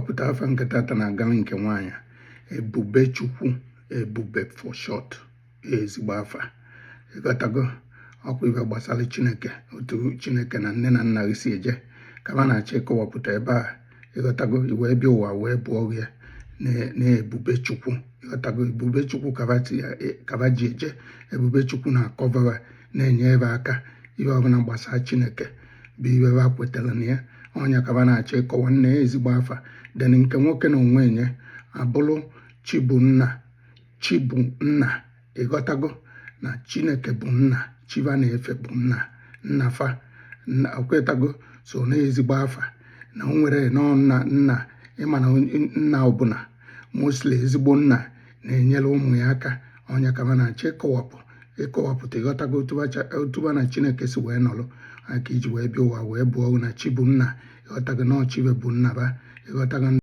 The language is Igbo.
Nkọwapụta afa nke tata na-agala nke nwaanyị Ebubechukwu, Ebube for short, ezigbo afa. Ịghọtago? Ọkwa ibe gbasara Chineke, otu Chineke na nne na nna gị si eje ka ba na-achọ ịkọwapụta ebe a. Ịghọtago? I wee bịa ụwa wee bụọ gị na Ebubechukwu. Ịghọtago? Ebubechukwu kaba ji eje. Ebubechukwu na-akọvara, na-enye ebe aka. Ihe ọbụla gbasara Chineke bụ ibe ba kwetara na ya. Ọnya kaba na-achọ ịkọwa nne ezigbo afa. Then nke nwoke na onwe nye abụrụ Chibunna. Chibunna, ịghọtago na Chineke bụ nna, Chiba na-efe bụ nna, nna fa okwetago. So na ezigbo afa na o nwere nọọ nna nna. Ịma na nna ọbụla, mostly ezigbo nna, na-enyere ụmụ ya aka. Ọnya kaba na-achọ ịkọwapụta. Ịghọtago? Otuba na Chineke si wee nọrọ aka iji wee bịa ụwa wee bụọ na chi bụ nna. Ịghọtago? Na Chibe bụ nna ba. Ịghọtago?